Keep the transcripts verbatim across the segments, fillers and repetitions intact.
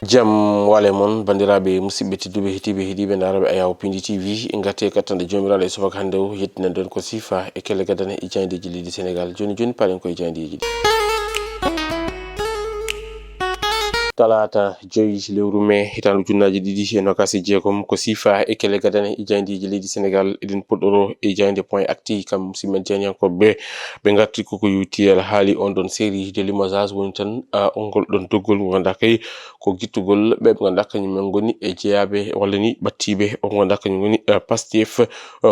Jam wale mon, banndiraaɓe musidɓe tedduɓe, heɗiiɓe, heɗiiɓe ndaarooɓe Ayaw Pindi T V. Ngati e kattanɗe Joomiraaɗo e subaka hannde o, yettinan ɗon ko siifa e kelle gadane e jaayndeeji leydi Senegaal. Jooni jooni, paɗen koye jaayndeeji ɗi. Talaata joyi lewru mee, hitaande ujunnaaji ɗiɗi e noogaas e jeegom, ko siifa e kelle gadane e jaayndeeji leydi Senegaal. Eɗen puɗɗoro e jaaynde Point Actu, kam simen jaayndiyankooɓe ɓe ngarti ko ko yowti alhaali on ɗon série de limogeage woni tan, ah, on ngol ɗon doggol ngo ngannduɗaa kay ko gittugol ɓe ɓe ngannduɗaa kañum en ngoni e jeyaaɓe walla ni ɓattiiɓe o ngannduɗaa kañum woni, eh, Pastef, eh,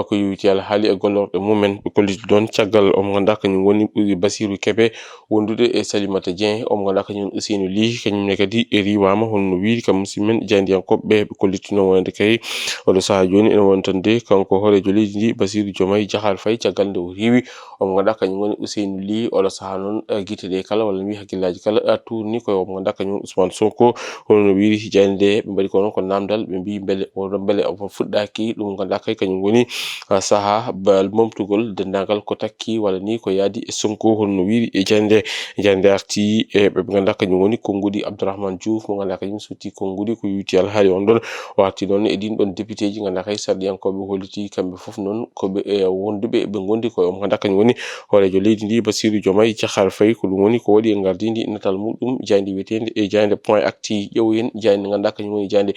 ko yowiti alhaali e gollorɗe mumen. Ɓe kolliti ɗon caggal o mo ngannduɗaa kañum woni ɓuri Basiru Kebe wondude e Salimata Dieng, o mo ngannduɗaa kañum Ousseynou Ly, kañum ne kadi e riiwaama, hono no wiiri kam musidɓe men jaayndiyankooɓe ɓe. Ɓe kolliti noon wonande kay oɗo sahaa jooni ene woni tan de kanko hooreejo leydi ndi Basiru Diomaye Diakhar Faye, caggal nde o riiwi o mo ngannduɗaa kañum woni Ousseynou Ly. Oɗo sahaa noon, eh, gite ɗe kala walla mi hakkillaaji kala, eh, tuurni koye o mo ngannduɗaa kañum Ousmane Sonko, hono no wiiri jaaynde nde. Ɓe mbaɗi ko noon ko naamndal, ɓe mbiyi mbele o, mbele o fuɗɗaaki ɗum ngannduɗaa kay kañum woni, ah, sahaa ba-, momtugol denndaangal ko takki walla ni ko yaadi e Sonko, hono no wiiri e jaaynde nde. Jaaynde nde arti e ɓe ngannduɗaa kañum woni konnguɗi Abdourahmane Diouf mo ngannduɗaa kañum sutti konnguɗi ko yowti alhaali on ɗon. O arti noon e ɗin ɗon député ji ngannduɗaa kay sarɗiyankooɓe holliti kamɓe fof noon ko ɓe, e, wonduɓe ɓe ngondi koye o mo ngannduɗaa kañum woni hooreejo leydi ndi Bassirou Diomaye Diakhar Faye. Ko ɗum woni ko waɗi e ngardiindi natal muɗum jaaynde wiyeteende e jaaynde Point Actu. Ƴeewoyen jaaynde ngannduɗaa kañum woni jaaynde,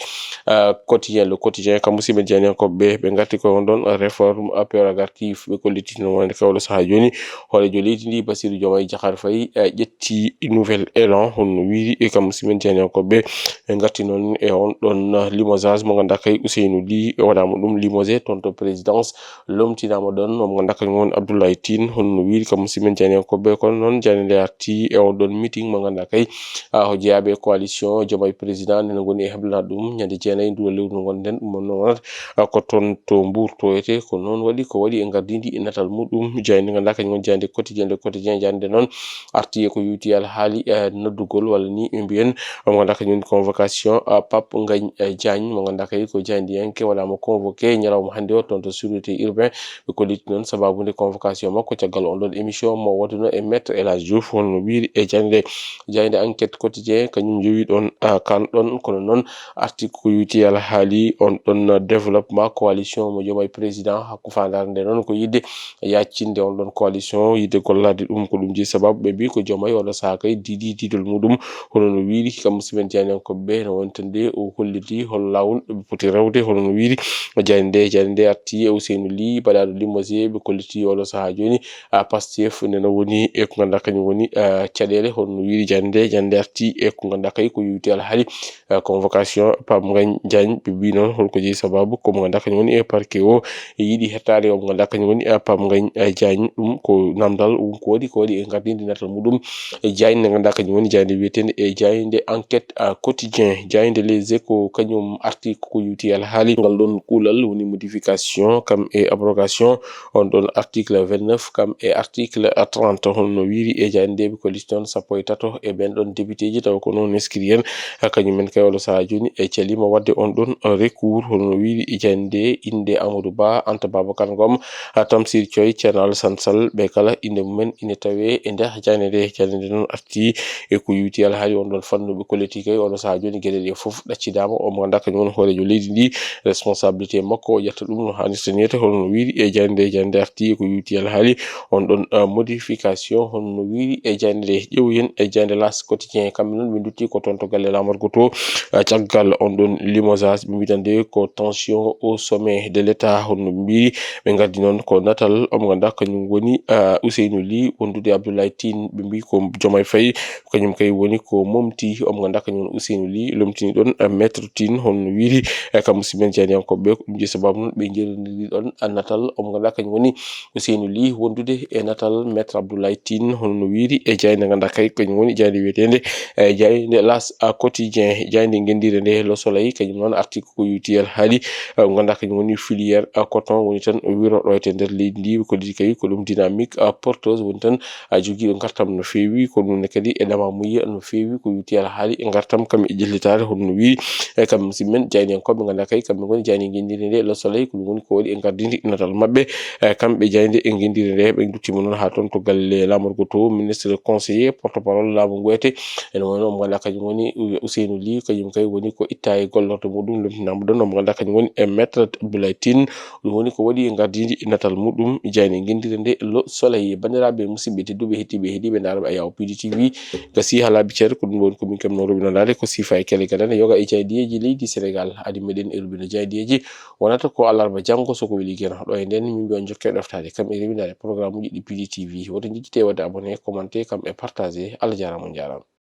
ah, Quotidien, Le Quotidien, kam musidɓe jaayndiyankooɓe ɓe, ɓe ngarti koye on ɗon réforme, ah, prérogative. Ɓe kolliti no wonande kay oɗo sahaa jooni hooreejo leydi ndi Bassirou Diomaye Diakhar Faye, eh, ƴetti nouvel élan, hono no wiiri e kam musidɓe jaayndiyankooɓe ɓe. Ɓe ngarti noon e on ɗon limogeage mo ngannduɗaa kay Ousseynou Ly waɗaama ɗum limogé toon to présidence, lomtinaama ɗon mo ngannduɗaa kañum woni Abdoulaye Tine, hono no wiiri kam musidɓe jaayndiyankooɓe ɓe. Kono noon jaaynde nde arti e on ɗon meeting mo ngannduɗaa kay, ah, ko jeyaaɓe e coalition Diomaye Président nde ngoni e heblanaaɗo ɗum ñande jeenayi nduɗo lewru ndu ngonɗen. Ɗum noon wonata, ah, ko toon to Mbour toyete. Ko noon waɗi, ko waɗi e ngardiindi e natal muɗum jaaynde ngannduɗaa kañum woni jaaynde Quotidien, Le Quotidien. Jaaynde noon arti e ko yowti alhaali, eh, noddugol walla ni ɓe mbiyen mo ngannduɗaa kañum woni convocation, ah, Pape Ngagne, eh, Diagne mo ngannduɗaa kay ko jaayndiyanke waɗaama convoqué ñalawma hannde o toon to sûreté urbain. Ɓe kolliti noon sabaabu nde convocation makko caggal on ɗon émission mo waɗuno e Maître El Hadj Diouf, hono no wiiri e jaaynde nde. Jaaynde Enquête Quotidien kañum yowi ɗon, ah, kan ɗon, kono noon arti ko yowti alhaali on ɗon développement coalition mo Diomaye Président. Hakku faandaare nde noon ko yiɗde yaccinde on ɗon coalition, yiɗde gollaade ɗum. Ko ɗum jeyi sabaabu ɓe mbi ko Diomaye oɗo sahaa kay diidi diidol muɗum, hono no wiiri kam musidɓe jaayndiyankooɓe ɓe. No woni tan de o holliti hol laawol ɓe poti rewde, hono no wiiri jaaynde nde. Jaaynde nde arti e Ousseynou Ly baɗaaɗo limogé, ɓe kolliti oɗo sahaa jooni, ah, Pastef nde no woni e ko ngannduɗaa kañum woni, ah, caɗeele, hono no wiiri jaaynde nde. Jaaynde nde arti e ko ngannduɗaa kay ko yowti alhaali, eh, convocation Pape Ngagne Diagne. Ɓe mbi noon holko jeyi sabaabu ko mo ngannduɗaa kañum woni e parquet o e yiɗi hettaade o mo ngannduɗaa kañum woni, eh, Pape Ngagne, eh, Diagne. Ɗum ko naamndal, ɗum ko waɗi, ko waɗi e ngardiindi natal muɗum e jaaynde nde ngannduɗaa kañum woni jaaynde wiyeteende e jaaynde Enquête, ah, Quotidien. Jaaynde Les Échos kañum arti ko yowti alhaali ngal ɗon kuulal woni modification kam e abrogation on ɗon article vingt-neuf kam e article trente, hono no wiiri e jaaynde nde. Ɓe kolliti noon sappo e tato e ɓen ɗon député ji, tawa ko noon neskiri en. Ha kañum en kay oɗo sahaa jooni e caliima waɗde on ɗon recours, hono no wiiri e jaaynde nde. Innde Amadou Ba, Anta Babacar Ngom, ha Tamsir Coy, Ceerno Alassane Sall, ɓe kala innde mumen ine tawee e nder jaaynde nde. Jaaynde nde noon arti e ko yowti alhaali on ɗon fannu. Ɓe kolliti kay oɗo sahaa jooni geɗe ɗe fof ɗaccidaama. O mo ngannduɗaa kañum woni hooreejo leydi ndi, responsabilité makko o ƴetta ɗum no haanirta ni. Te hono no wiiri e jaaynde nde, jaaynde nde arti e ko yowti alhaali on ɗon, ah, modification, hono no wiiri e jaaynde nde. Ƴeewoyen e jaaynde L'As Quotidien, kamɓe noon ɓe ndutti ko toon to galle laamorgo to, ah, caggal on ɗon limogeage. Ɓe mbiɗa nde ko tension au sommet de l'État, hono no ɓe mbiiri. Ɓe ngaddi noon ko natal o mo ngannduɗaa kañum woni, ah, Ousseynou Ly wondude Abdoulaye Tine. Ɓe mbi ko Diomaye Faye kañum kay woni ko momti o mo ngannduɗaa kañum woni Ousseynou Ly, lomtini ɗon, eh, Maître Tine, hono no wiiri, eh, kam musidɓe men jaayndiyankooɓe ɓe. Ko ɗum jeyi sabaabu noon ɓe njeerondiri ɗon, eh, natal o mo ngannduɗaa kañum woni Ousseynou Ly wondude e natal Maître Abdoulaye Tine, hono no wiiri e jaaynde ngannduɗaa kay kañum woni jaaynde wiyeteende, eh, jaaynde L'As, ah, Quotidien. Jaaynde ngenndiire nde Le Soleil kañum noon arti ko yowti alhaali, eh, ngannduɗaa kañum woni filière, eh, coton woni tan wiro ɗo e nder leydi ndi. Ko ɗi kay ko ɗum dynamique, eh, porteuse woni tan, eh, jogiiɗo ngartam no feewi. Ko ɗum ne kadi e ɗamamuya no feewi ko yowti haali e ngartam kam e jellitaare, hono no wiiri e kam musidɓe men jayniyankooɓe, ngannduɗaa kay kamɓe ngoni jayni ngenndire nde Le Soleil, ko ɗum woni ko waɗi e ngardindi natal maɓɓe. E kamɓe jayde e ngenndire nde, ɓe nduttiima noon haa toon to galle laamorgo to, ministre conseiller porte parole laamu ngu wiyetee ene woni omo ngannduɗaa kañum woni Ousseynou Ly, kañum kay woni ko itta e gollorɗe muɗum, lomtinaama ɗoon omo ngannduɗaa kañum woni e maître Abdoulaye Tine. Ɗum woni ko waɗi e ngardindi natal muɗum jayni ngenndire nde Le Soleil. Banndiraaɓe musidɓe tedduɓe heɗtiiɓe heɗiiɓe ndaarɓe Ayaw P D T V, gasi haa laabi ceeɗa, ko ɗum woni ko min keɓno rubino ndaade ko siifa e kele gadane yoga e jaydiyeeji leydi Sénégal. Adi meɗen e rubino jaydiyeeji wonata ko alarba janngo so ko weli geno. Ɗo e nden min mbiya on jokke ɗoftaade kam e rewindaade programme uji ɗi P D T V. Woto njejjite waɗde abonné, commenté kam e partagé. Allah jaaraama, on njaaraama.